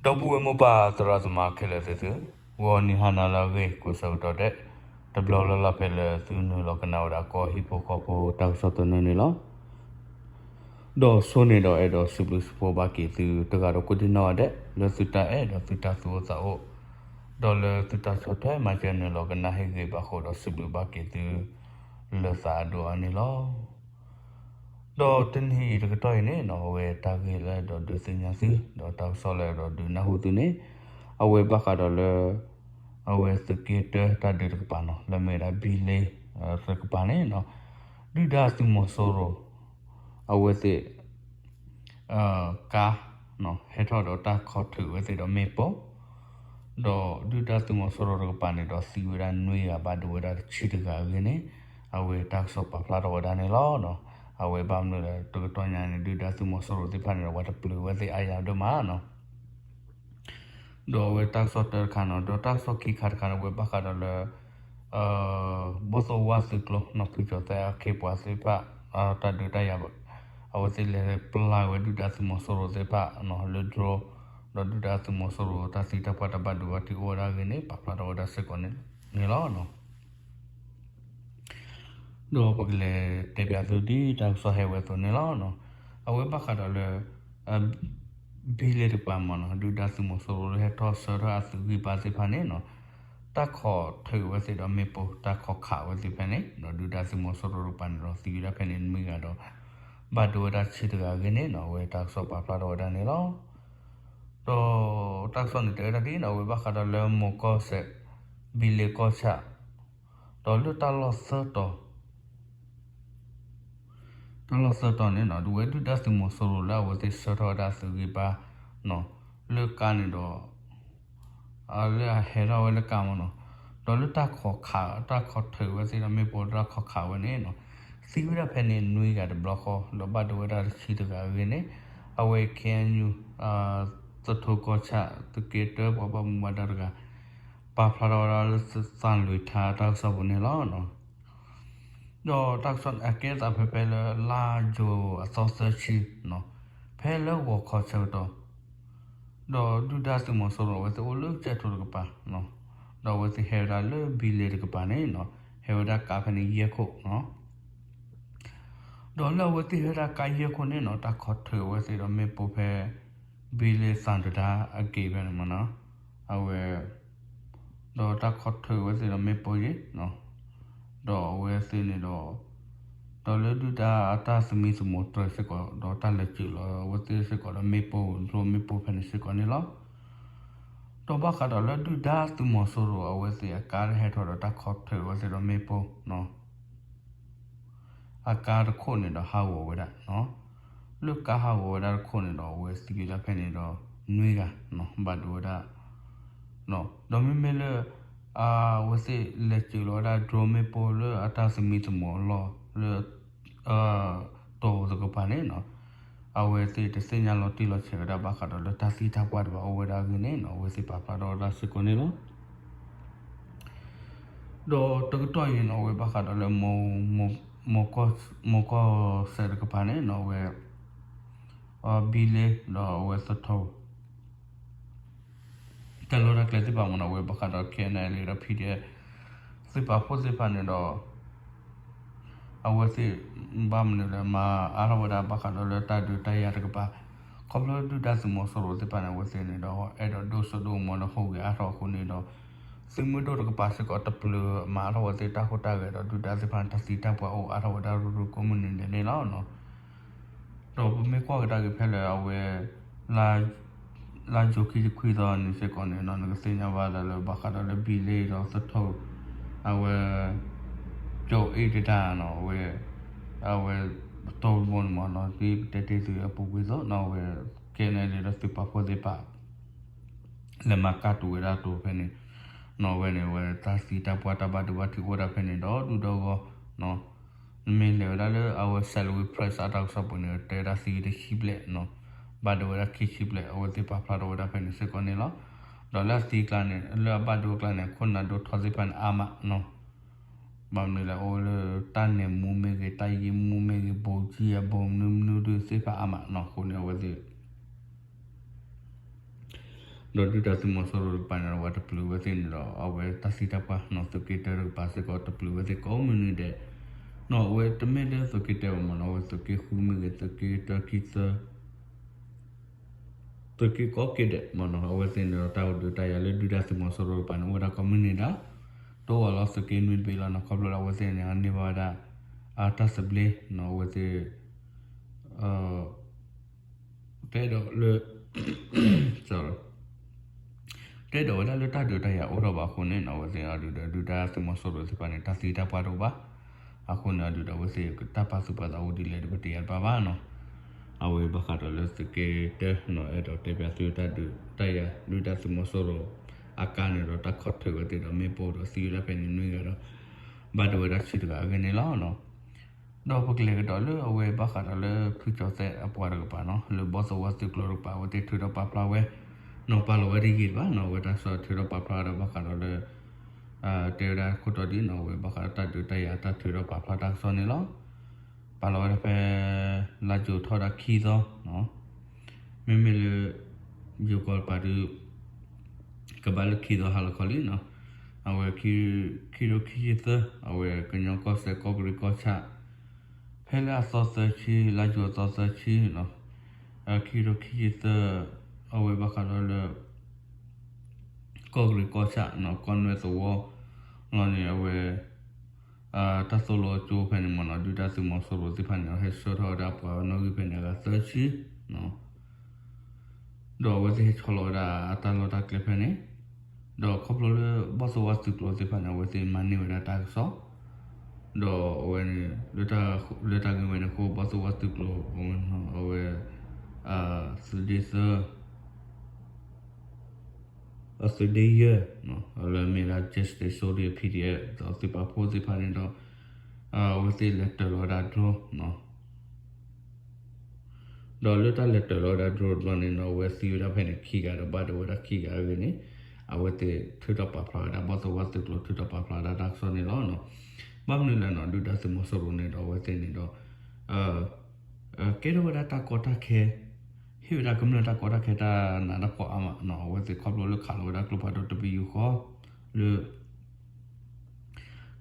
ဒီပုၢ်ဝဲၢ်မိၢ်ပၢ်သရၣ်သမါခဲလၢာ်သ့ၣ်သု, ဂီၤနံၤဟါနၤလၢအဂ့ၤ ကိးဆၢကတီၢ်ဒဲး တဘျီလၢ်လၢ်ဖဲလၢသုနုာ်လီၤကနၣ်ဝဲဒၣ်ကီၢ်ဟံၣ်ဖိဃီဖိတၢ်ကစီၣ်သနၢၣ်န့ၣ်လီၤ. ဒီးဆိန့ၣ်ဒီးအဲၣ်ဒိးစံးဘျုးစံးဖှိၣ်ဘၣ်က့ၤသုတဂၤဒီးကိးဒံနီၢ်ဂၤဒဲး လၢသုတၢ်အဲၣ်ဒီးသုတၢ်သူၣ်အိၣ်သးအိၣ်, ဒီးလၢသုတၢ်ဆီၣ်ထွဲမၤစၢၤနုာ်လီၤကနၣ်ဟ့ၣ်ဂ့ၤဘၣ်ဃိဒီးစံးဘျုးဘၣ်က့ၤသု လၢသးအဒိၣ်အါန့ၣ်လီၤ. ဒီးတနံၤအံၤတကတီၢ်အံၤန့ၣ်နီၤ အဝဲတၢ်ဂ့ၢ်လၢအဲၣ်ဒိးဒုးသ့ၣ်ညါသု ဒီးတၢ်ကစီၣ်လၢအဲၣ်ဒိးဒုးနၢ်ဟူသုန့ၣ် အဝဲဘၣ်ဃးဒီးလၢ အဝဲသုးက့တၢတၢ်ဒုးတကပၤနီၤ လၢမ့ၢ်ဝဲဒၣ်ဘံလ့တကပၤန့ၣ်နီၤ ဒုၣ်ဒါသုးမီၤစိရိၤ အဝဲသ့ၣ် ကါ ဟဲထီၣ်ဒီးတၢ်ခိးထုးဝဲသ့ၣ်ဒီးမ့ၣ်ပိၢ် ဒီးဒုၣ်ဒါသုးမီၤစိရိၤတကပၤန့ၣ်ဒီးသံဝဲဒၣ်နွံဂၤဘၣ်ဒိဝဲဒၣ်တဆံတဂၤအဂ့ၢ်န့ၣ် အဝဲတၢ်ကစီၣ်ပာ်ဖျါထီၣ်ဝဲဒၣ်န့ၣ်လီၤ. အဝဲဘၣ်မနုၤလဲၣ် တကတီၢ်ညါန့ၣ် ဒုၣ်ဒါသုးမီၤစိရိၤသ့ၣ်တဖၣ်န့ၣ်ဒီး ပှၤတပျုာ်ဝဲသ့ၣ်အါယၤဒိၣ်မးနီၤ ဒီးအဝဲတၢ်ကစီၣ်တၢတခါနီၤ ဒီးတၢ်ကစီၣ်ခံခါတခါန့ၣ် အဝဲဘၣ်ဃးဒီးလၢ ဘီၣ်သိၣ်ဝါသုးကျိၤနီၤ ဖုကၠီၤသဲအခ့အပှၤသ့ၣ်တဖၣ် တၢ်ဒုးတၢ်ယၤ အဝဲသ့ၣ်လဲၤပျၢ်ဝဲဒုၣ်ဒါသုးမီၤစိရိၤသ့ၣ်တဖၣ်နီၤ လၢ drone ဒီးဒုၣ်ဒါသုးမီၤစိရိၤတၢ်သံတၢ်ပှၢ်တၢ်ဘၣ်ဒိဘၣ်ထံးအိၣ်ဝဲဒၣ်အဂ့ၢ်န့ၣ် ပာ်ဖျါထီၣ်ဝဲဒၣ်စ့ၢ်ကီးန့ၣ်လီၤ. ဒီးပကလဲၤတဲပၠးသုဒ်တၢ်ကစီၣ်ဟဲဝဲအသိးန့ၣ်လီၤ. အဝဲဘၣ်ဃးဒီးလၢ ဘံလ့တကပၤမ့ၢ်နီၤ ဒုၣ်ဒါသုးမီၤစိရိၤလၢဟဲထီၣ်ဆှၢထီၣ်အသုးဂံၢ်ဘါသ့ၣ်တဖၣ်န့ၣ်နီၤ တၢ်ခိးထုးဝဲသ့ၣ်ဒီးမ့ၣ်ပိၢ် တၢ်ခိးခးဝဲသ့ၣ်ဖဲန့ၣ် ဒီးဒုၣ်ဒါသုးမီၤစိရိၤတကပၤန့ၣ်ဒီးသံဝဲဒၣ်ဖဲန့ၣ်နွံဂၤဒီး ဘၣ်ဒိဝဲဒၣ်တဆံတဂၤအဂ့ၢ်န့ၣ်နီၤ အဝဲတၢ်ကစီၣ်ပာ်ဖျါထီၣ်ဝဲဒၣ်န့ၣ်လီၤ. ဒီးတၢ်ကစီၣ်န့ၣ်တဲဝဲဒၣ်ဒ်နီၤ အဝဲဘၣ်ဃးဒီးလၢမိၤကီၢ်စဲး ဘံလ့ကီၢ်ဆၣ် ဒီးလၢတၢ်လီၢ်သၢတီၤ တၢ်လီၢ်သၢတီၤန့ၣ်နီၤ ဒ်ဝဲဒုၣ်ဒါသုးမီၤစိရိၤလၢအဝဲသ့ၣ်ဆှၢထီၣ်ဝဲဒၣ်အသုးဂံၢ်ဘါနီၤ လၢကါန့ၣ်ဒီး လၢအဟဲထီၣ်ဝဲလၢကါမ့ၢ်နီၤ ဒီးလၢတၢ်ခိးခး တၢ်ခိးထုးဝဲသ့ၣ်ဒီးမ့ၣ်ပိၢ်တၢ်ခိးခးဝဲန့ၣ်နီၤ သံဝဲဒၣ်ဖဲန့ၣ်နွံဂၤတဘျီဃီ ဒီးဘၣ်ဒိဝဲဒၣ်တဆံတဂၤအဂ့ၢ်န့ၣ် အဝဲ ခ့ၣ်အဲၣ်ယူၣ် သထိကီၢ်ဆၣ် သုးက့တၢပှၤဘၣ်မူဘၣ်ဒါတဂၤ ပာ်ဖျါထီၣ်ဝဲဒၣ်လၢသးလွံၢ်ထါတၢ်ကစီၣ်ပူၤန့ၣ်လီၤ. ဒီးတၢ်ကစီၣ်န့ၣ် အကဲသးဖဲဖဲလၢလါယူၤအသီသၢဆံနီၤ ဖဲလၢဂီၤခီဆၢကတီၢ် ဒီးဒုၣ်ဒါသုးမီၤစိရိၤအဝဲသ့ၣ်အိၣ်လၢကၠဲၣ်ထိတကပၤ ဒီးအဝဲသ့ၣ်ဟဲဝဲဒၣ်လၢဘံလ့တကပၤန့ၣ်နီၤ ဟဲဝဲဒၣ်ကါဖဲန့ၣ်ယဲၢ်ခိၣ်နီၤ ဒီးလၢအဝဲသ့ၣ်ဟဲဝဲဒၣ်ကါယဲၢ်ခိၣ်န့ၣ်နီၤ တၢ်ခိးထုးဝဲသ့ၣ်ဒီးမ့ၣ်ပိၢ်ဖဲ ဘံလ့သၣ်တဒါအက့ၤဖဲန့ၣ်မ့ၢ်နီၤ အဝဲ ဒီးတၢ်ခိးထုးဝဲသ့ၣ်ဒီးမ့ၣ်ပိၢ်ယ့ၣ် ဒီးအဝဲသ့ၣ်န့ၣ်ဒီး ဒီးလၢဒုၣ်ဒါအတၢ်သမံသမိးတြဲၤစ့ၢ်ကီး ဒီးတၢ်လဲၤစၢၤလီၤအဝဲသ့ၣ်စ့ၢ်ကီးဒီးမ့ၣ်ပိၢ် drone မ့ၣ်ပိၢ်ဖဲန့ၣ်စ့ၢ်ကီးန့ၣ်လီၤ. ဒီးဘၣ်ဃးဒီးလၢဒုၣ်ဒါသုးမီၤစိရိၤအဝဲသ့ၣ်အကါဟဲထီၣ်ဒီးတၢ်ခိးထုးဝဲသ့ၣ်ဒီးမ့ၣ်ပိၢ်နီၤ အကါတခိၣ်န့ၣ်ဒီးဟးဂီၤဝဲဒၣ်နီၤ လၢကါဟးဂီၤဝဲဒၣ်တခိၣ်န့ၣ်ဒီး အဝဲသံဝဲဒၣ်ဖဲန့ၣ်ဒီး နွံဂၤနီၤ ဘၣ်ဒိဝဲဒၣ် ဒီးမ့မ့ၢ်လၢ အဝဲသ့ၣ်လဲၤစၢၤလီၤဝဲဒၣ် drone မ့ၣ်ပိၢ်လၢအတၢ်သမံသမိးအလီၢ်လၢ တီၢ်တကပၤန့ၣ်နီၤ အဝဲသ့ၣ်တသ့ၣ်ညါလီၤတံၢ်လီၤဆဲးဝဲဒၣ်ဘၣ်ဃးဒီးလၢတၢ်သံတၢ်ပှၢ်တဖၣ်အိၣ်ဝဲဒၣ်အဂ့ၢ်န့ၣ်နီၤ အဝဲသ့ၣ်ပာ်ဖျါထီၣ်ဝဲဒၣ်စ့ၢ်ကီးန့ၣ်လီၤ. ဒီးတကတီၢ်အံၤနီၤ အဝဲဘၣ်ဃးဒီးလၢ မိၤကီၢ်စဲးတကပၤန့ၣ်နီၤ အဝဲ ဘံလ့ဒီးအဝဲသထီ တၢ်လီၢ်တၢ်ကျဲသ့ၣ်တဖၣ်မ့ၢ်နီၤ အဝဲဘၣ်ဃးဒီး ခ့ၣ်အဲၣ်ယူၣ်လ့ဒီး PDF သုးပာ်ဖှိၣ်သ့ၣ်တဖၣ်န့ၣ်ဒီး အဝဲသ့ၣ် ဘၣ်မနုၤလဲၣ် မၤအါထီၣ်ဝဲဒၣ်ဘၣ်ဃးဒီးလၢတၢ်ဒုးတၢ်ယၤတကပၤ ခီဖျိဒုၣ်ဒါသုးမီၤစိရိၤသ့ၣ်တဖၣ်န့ၣ် အဝဲသ့ၣ်န့ၣ်ဒီး အဲၣ်ဒိးဒိၣ်စိဒိၣ်ကမီၤလၢဟူးဂဲၤအါထီၣ်အဃိန့ၣ်ဒီး သုးမုၢ်ဒိၣ်တကပၤစ့ၢ်ကီးတပျုာ်မၤအါထီၣ်ဝဲသ့ၣ်တၢ်ဟူးတၢ်ဂဲၤဒီး ဒုၣ်ဒါသ့ၣ်တဖၣ်န့ၣ် တၢ်သံတၢ်ပှၢ်အိၣ်အါထီၣ်ဝဲဒၣ်ရူၤရူၤကိးမုၢ်နံၤဒဲးန့ၣ်လီၤ. ဒီးပမ့ၢ်ကွၢ်ကဒါက့ၤဖဲလၢအဝဲ လါယူၤခံဆံခွံသီန့ၣ်စ့ၢ်ကီးန့ၣ် နကသ့ၣ်ညါဘၣ်ဒၣ်လၢဘၣ်ဃးဒီးလၢဘံလ့ဒီးသထီ အဝဲ ကၠီၤအ့ၣ်တဒါနီၤ အဝဲ အဝဲ ပတီၢ်မီန့ၣ်မ့ၢ်နီၤ ဒ်ပတဲတ့ၢ်သုအပူၤကွံာ်သိးနီၤ အဝဲ ခ့ၣ်အဲၣ်ယူၣ်လ့ဒီးသုးပာ်ဖှိၣ်သ့ၣ်တဖၣ် လဲၤမၤကၢ်တူာ်ဝဲဒၣ်တိၤဖဲန့ၣ် နီၤ အဝဲန့ၣ် အဝဲတၢ်သံတၢ်ပှၢ်တၢ်ဘၣ်ဒိဘၣ်ထံးအိၣ်ဝဲဒၣ်ဖဲန့ၣ်ဒီးဒူၣ်ဒီးဂီၢ် နမ့ၢ်လဲၤဝဲဒၣ်လၢအဝဲ Salween Press အတၢ်ကစီၣ်ပူၤန့ၣ် တဲဝဲဒၣ်သံဝဲဒၣ်ခံဘျဲၣ်နီၤ ဘၣ်ဒိဝဲဒၣ်ခံဆံဘျဲၣ် အဝဲသ့ၣ်ပာ်ဖျါထီၣ်ဝဲဒၣ်ဖဲန့ၣ်စ့ၢ်ကီးန့ၣ်လီၤ. ဒီးလၢအသံအကျါန့ၣ် လၢအဘၣ်ဒိအကျါန့ၣ် ခိၣ်နၢ်ဒိၣ်ထီသ့ၣ်တဖၣ်န့ၣ်အါမးနီၤ ဘၣ်မနုၤလဲၣ် အိၣ်လၢတၢ်နဲၣ်မူမ့ၢ်ဂ့ၤ တၢ်ယံာ်မူမ့ၢ်ဂ့ၤ ဘိးကံအဘိးမနုၤမနုၤဒုးသ့ၣ်တဖၣ်အါမးနီၤ အဃိန့ၣ် အဝဲသ့ၣ် ဒီးဒုၣ်ဒါသုးမီၤစိရိၤတကပၤန့ၣ်ဒီး ပှၤတပျုာ်ဝဲသ့ၣ်န့ၣ်ဒီး အဝဲတၢ်သံတၢ်ပှၢ်နီၤ သုးက့တၢတကပၤစ့ၢ်ကီးတပျုာ်ဝဲသ့ၣ်ကိးမုၢ်နံၤဒဲး, နီၤ အဝဲတမ့ၢ်လၢသုးက့တၢဘၣ်မ့ၢ်နီၤ အဝဲသုးက့ဃုမ့ၢ်ဂ့ၤ သုးက့တၢခံသၢ သုးက့ကိးက့ဒဲးမ့ၢ်နီၤ အဝဲသ့ၣ်န့ၣ်ဒီး တၢ်အိၣ်ဒုးတၢ်ယၤလၢဒုၣ်ဒါသုးမီၤစိရိၤတကပၤန့ၣ် အိၣ်ဝဲဒၣ်ကိးမုၢ်နံၤဒဲး, တအိၣ်ဝဲလီၤသုးက့နွံတဘ့ၣ်လီၤနီၤ ခီဖျိလၢအဝဲသ့ၣ်န့ၣ် အန့ၢ်ဘၣ်ဝဲဒၣ် အတၢ်သဘျ့နီၤ အဝဲသ့ၣ် တဲဒီးလၢ တဲဒီးဝဲဒၣ်လၢတၢ်ဒုးတၢ်ယၤအိၣ်ထီၣ်ဘၣ်အဃိန့ၣ်နီၤ အဝဲသ့ၣ်အဒုးဒီးဒုၣ်ဒါသုးမီၤစိရိၤသ့ၣ်တဖၣ်န့ၣ် တၢ်သံတၢ်ပှၢ်တအိၣ်ဘၣ်, အဃိန့ၣ် အဒုးဒီးအဝဲသ့ၣ်တၢ်ပာ်သူၣ်ပာ်သးအိၣ်ဒ်လဲၣ်ဒီး ပတယၤတဘၣ်ဘၣ်နီၤ, အဝဲဘၣ်ဃးဒီးလၢသုးက့တၢနီၤ အဲၣ်ဒိးတဲပၠးသုတၢ်ဒုးတၢ်ယၤ ဒုၣ်ဒါသုးမီၤစိရိၤ အကါန့ၣ်ဒီးတၢ်ခီၣ်ထၢၣ်ဝဲသ့ၣ်ဒီးမ့ၣ်ပိၢ်ဒီး သံဝဲဒၣ်ဖဲန့ၣ်နွံဂၤဒီး ဘၣ်ဒိဝဲဒၣ်ဆံတဂၤအဂ့ၢ်န့ၣ်လီၤ. ဒီးပကလဲၤကဒီးလၢအဝဲဘၣ်ဃးဒီးလၢဖုကၠီၤသဲးအပှၤတကပၤနီၤ လၢဘီၣ်သိၣ်ဝါသုးကျိၤတကပၤ အဝဲသ့ၣ်ထုးထီၣ်ပာ်ဖျါဝဲ နီၤ ပာ်လီၤဝဲတယံာ်တဘၣ်နီၤ အဝဲတၢ်ကစီၣ်ထုးထီၣ်ပာ်ဖျါဒီးဘၣ်ဃးဒီးလၢ တဲဝဲဒၣ်ခိၣ်တီဒ်နီၤ အဝဲဘၣ်ဃးဒီးတၢ်ဒုးတၢ်ယၤတၢ်ထုးထီၣ်ပာ်ဖျါတၢ်ကစီၣ်န့ၣ်လီၤ. ပာ်လီၤဝဲဒၣ်ဖဲ လါယူၤထီၣ်ဒၣ်ခံသီ မ့မ့ၢ်လၢ ယိၤကီၢ်တကပၤဒုး ကဘၣ်လၢခံသီဟါလီၤခီလံနီၤ, အဝဲ ခံကထိခံဆံသၢ အဝဲကညီကီၢ်စဲၣ်ကီၢ်ကရံးကီၢ်ဆၣ် ဖဲလၢအသီသၢဆံ လါယူၤအသီသၢဆံနီၤ, ခံကထိခံဆံသၢ အဝဲဘၣ်ဃးဒီးလၢ ကီၢ်ကရံးကီၢ်ဆၣ်နီၤ ကီၢ်နွဲၣ်သဝီလီၤန့ၣ် အဝဲ တၢ်သိၣ်လိအကၠိဖဲန့ၣ်မ့ၢ်နီၤ ဒုၣ်ဒါသုးမီၤစိရိၤသ့ၣ်တဖၣ်န့ၣ်ဒီး ဟဲဆှၢထီၣ်ဝဲဒၣ်ပှၤနီၣ်ဂံၢ်ဖဲန့ၣ် အဂၤသၢဆံ ဒီးအဝဲသ့ၣ်ဟဲဆီလီၤဝဲဒၣ်အတၢ်လီၢ်တၢ်ကျဲဖဲန့ၣ်, ဒီးခီဖျိလၢဘီၣ်သိၣ်ဝါသုးကျိၤသ့ၣ်တဖၣ်န့ၣ် အဝဲသ့ၣ်မၤန့ၢ်ဝဲဒၣ်တၢ်ကစီၣ်, ဒီးအဝဲန့ၣ် လၢတၢ်ဂ့ၢ်ဝဲန့ၣ်အဃိ ဘီၣ်သိၣ်ဝါသုးကျိၤ အဝဲ သုးဒ့သၢ အသုးဒ့ယဲၢ် လၢအမ့ၢ်ဒၣ် Justice Soldier P D F ဒီးသုးပာ်ဖှိၣ်သ့ၣ်တဖၣ်န့ၣ်ဒီး အဝဲသ့ၣ်လဲၤတၢၤလီၤဝဲဒၣ် drone ဒီးလၢတၢ်လဲၤတၢၤလီၤဝဲဒၣ် drone တဘျီန့ၣ်ဒီး အဝဲသံဝဲဒၣ်ဖဲန့ၣ်ခံဂၤဒီးဘၣ်ဒိဝဲဒၣ်ခံဂၤအဂ့ၢ်န့ၣ် အဝဲသ့ၣ်ထုးထီၣ်ပာ်ဖျါဝဲဒၣ် ဘီၣ်သိၣ်ဝါသုးကျိၤထုးထီၣ်ပာ်ဖျါဝဲဒၣ်တၢ်ကစီၣ်န့ၣ်လီၤ. ဘၣ်မနုၤလဲၣ်နီၤ ဒုၣ်ဒါသုးမီၤစိရိၤန့ၣ်ဒီးအဝဲသ့ၣ်န့ၣ်ဒီး ကဲထီၣ်ဝဲဒၣ်တၢ်ကီတၢ်ခဲ ဟ့ၣ်ဝဲဒၣ်ကမျၢၢ်တၢ်ကီတၢ်ခဲတၢ်နးတၢ်ဖှီၣ်အါမးနီၤ အဝဲသ့ၣ်ခီဖျိလၢခးလီၤဝဲဒၣ်ကျိဖးဒိၣ်တပယူာ်ဃီ လၢ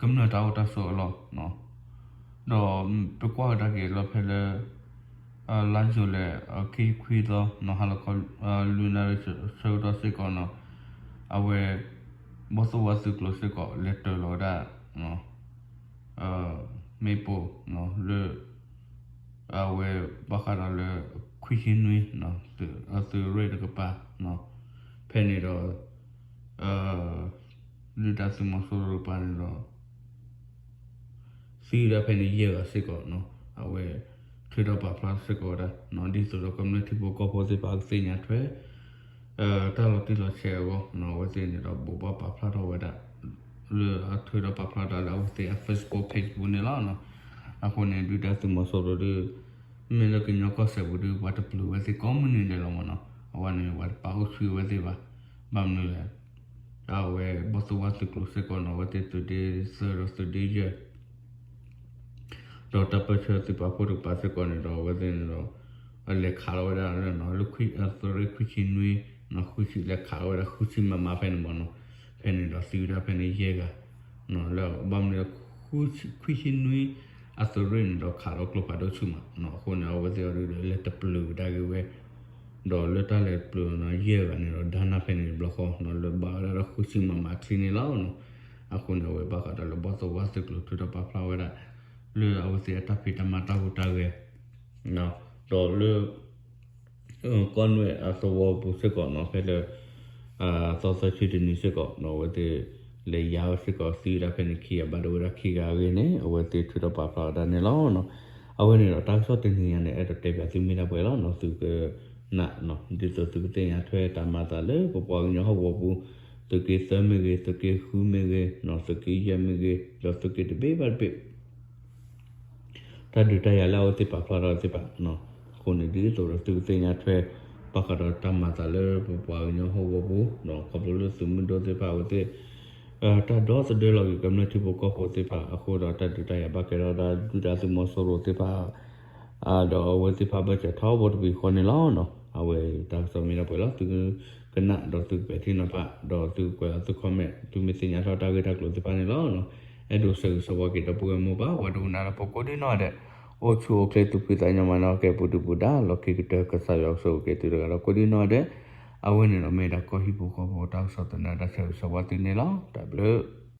ကမျၢၢ်တၢ်အိၣ်တၢ်ဆိးအလီၢ် ဒီးပကွၢ်ကဒါက့ၤလီၤဖဲလၢ လါယူၤလဲၣ် ခံဆံခွံသီနီၤ ဟါလီၤခီ လွံၢ်နၣ်ရံၣ်ဆၢကတီၢ်စ့ၢ်ကီးနီၤ အဝဲ ဘီၣ်သိၣ်ဝါသုးကျိၤစ့ၢ်ကီး လဲၤတၢၤလီၤဝဲဒၣ် မ့ၣ်ပိၢ်လၢ အဝဲဘၣ်ဃးဒီးလၢ ခွံဆံနွံ သုးရ့ၣ်တကပၤ ဖဲန့ၣ်ဒီး ဒုၣ်ဒါသုးမီၤစိရိၤတကပၤန့ၣ်ဒီး သံဝဲဒၣ်ဖဲန့ၣ်ယဲၢ်ဂၤစ့ၢ်ကီးနီၤ အဝဲ ထုးထီၣ်ပာ်ဖျါစ့ၢ်ကီးဝဲဒၣ် ဒ်သိးဒီးကမျၢၢ်ထံဖိကီၢ်ဖိသ့ၣ်တဖၣ်ကသ့ၣ်ညါထွဲ တၢ်လီၤတံၢ်လီၤဆဲးအဂီၢ်နီၤ အဝဲသ့ၣ်န့ၣ်ဒီးဘိးဘၣ်ပာ်ဖျါထီၣ်ဝဲဒၣ် လၢအထုးထီၣ်ပာ်ဖျါတၢ်လၢအဝဲသ့ၣ်အ Facebook page ပူၤန့ၣ်လီၤ. အဃိန့ၣ် ဒုၣ်ဒါသုးမီၤစိရိၤဒီး မ့ၢ်လၢကညီကီၢ်စဲၣ်ပူၤဒီး ပှၤတပျုာ်ဝဲသ့ၣ်ကိးမုၢ်နံၤဒဲးလီၤမ့ၢ်နီၤ အဝဲန့ၣ် ပှၤတပာ်အိၣ်ဆူၣ်ဝဲသ့ၣ်ဘၣ်. ဘၣ်မနုၤလဲၣ် အဝဲဘီၣ်သိၣ်ဝါသုးကျိၤစ့ၢ်ကီးနီၤ အဝဲသ့ၣ်သုးဒ့သၢဒီးသုးဒ့ယဲၢ် ဒီးတၢ်ပၢၢ်ဆၢသုးပာ်ဖှိၣ်တကပၤစ့ၢ်ကီးန့ၣ်ဒီး အဝဲသ့ၣ်န့ၣ်ဒီး လဲၤခးလီၤဝဲဒၣ်လၢ သုးရ့ၣ်ခွံဆံနွံ ဃုဆံ လဲၤခးလီၤဝဲဒၣ်ဃုဆံ မမ ဖဲန့ၣ်မ့ၢ်နီၤ ဖဲန့ၣ်ဒီးသံဝဲဒၣ်ဖဲန့ၣ်ယဲၢ်ဂၤ လၢဘၣ်မနုၤ ခွံဆံနွံ အသုးရ့ၣ်န့ၣ်ဒီးခးလီၤကျိဖးဒိၣ်ဆူၣ်မး အဃိန့ၣ် အဝဲသ့ၣ်အီၤဒုးဒီးလဲၤတပျုာ်ကဒါက့ၤဝဲ ဒီးလၢတၢ်လဲၤတပျုာ်နီၤ ယဲၢ်ဂၤန့ၣ်ဒီး ဒါနၢ်ဖဲန့ၣ်တဘျီဃီနီၤ လၢဘၣ်ဝဲဒၣ်ဒီးဃုဆံ မမ ချံန့ၣ်လီၤ. အဃိန့ၣ် အဝဲဘၣ်ဃးဒီးလၢဘီၣ်သိၣ်ဝါသုးကျိၤထုးထီၣ်ပာ်ဖျါဝဲဒၣ် လၢအဝဲသ့ၣ်အတၢ်ဖံးတၢ်မၤတၢ်ဟူးတၢ်ဂဲၤ ဒီးလၢ ကီၢ်နွဲၣ်အသဝီပူၤစ့ၢ်ကီးနီၤ ဖဲလၢ သီသၢဆံတနံၤစ့ၢ်ကီးနီၤ အဝဲသ့ၣ် လဲၤယါဝဲစ့ၢ်ကီး သံဝဲဒၣ်ဖဲန့ၣ်ခံဂၤ ဘၣ်ဒိဝဲဒၣ်ခံဂၤအဂ့ၢ်န့ၣ် အဝဲသ့ၣ်ထုးထီၣ်ပာ်ဖျါဝဲဒၣ်န့ၣ်လီၤ. အဝဲန့ၣ်ဒီးတၢ်ကစီၣ်တနံၤညါန့ၣ် အဲၣ်ဒိးတဲပၠးသုမ့ၢ်ဒၣ်ပှဲၤလီၤနီၤ သုကနၣ် ဒ်သိးသုကသ့ၣ်ညါထွဲတၢ်မၤသးလၢပပှၤကညီဟီၣ်ကဝီၤပူၤ သုးက့သၢမ့ၢ်ဂ့ၤ သုးက့ဃုမ့ၢ်ဂ့ၤ သုးက့ယဲၢ်မ့ၢ်ဂ့ၤ ဒီးသုးက့တဘ့ၣ်ဘၣ်တဘ့ၣ် တၢ်ဒုးတၢ်ယၤလၢအဝဲသ့ၣ်ပာ်ဖျါထီၣ်သ့ၣ်တဖၣ် အဃိန့ၣ် ဒ်သိးဒီးသုကသ့ၣ်ညါထွဲ ဘၣ်ဃးဒီးတၢ်မၤသးလၢပပှၤကညီဟီၣ်ကဝီၤပူၤ ခီဖျိလၢသုးမုၢ်ဒိၣ်သ့ၣ်တဖၣ်အဝဲသ့ၣ် တၢ်ဒီသဒၢလီၤက့ၤကမျၢၢ်ထံဖိကီၢ်ဖိသ့ၣ်တဖၣ်အဃိဒီး တၢ်ဒုးတၢ်ယၤဘၣ်ကဲထီၣ်ဒၣ်ဒုၣ်ဒါသုးမီၤစိရိၤသ့ၣ်တဖၣ် ဒီးအဝဲသ့ၣ်တဖၣ်ဘၣ်စၢၤထီဘိတပံၤဃီန့ၣ်လီၤ. အဝဲတၢ်ကစီၣ်မ့ၢ်ဒၣ်ပှဲၤလီၤ သုက ကနၣ်ဒီးသုကပဲာ်ထံနီၤဖး ဒီးသုကကွဲးလီၤသု comment သုမ့ၢ်သ့ၣ်ညါထီၣ်တၢ်ဂ့ၢ်တၢ်ကျိၤသ့ၣ်တဖၣ်န့ၣ်လီၤ. အဲၣ်ဒိးဆၢဂ့ၤဆၢဝါက့ၤဒီပုၢ်ဝဲၢ်မိၢ်ပၢ် ပှၤဒိကနၣ်တၢ်ဖိကိးဒံနီၢ်ဂၤဒဲး အိၣ်ဆူၣ်အိၣ်ချ့သူၣ်ဖှံသးညီ မၤနၢၤကဲပူၤဒုၣ်ပူၤဒါ လီၢ်ခံကတၢၢ် ကစၢ်ယွၤကဆိၣ်ဂ့ၤက့ၤသုတဂၤဒီးကိးဒံနီၢ်ဂၤဒဲး. အဝဲန့ၣ်ဒီးမ့ၢ်ဒၣ်ကီၢ်ဟံၣ်ဖိဃီဖိတၢ်ကစီၣ်သန့တၢ်ဆၢဂ့ၤဆၢဝါသုန့ၣ်လီၤ. တၢ်ဘျုး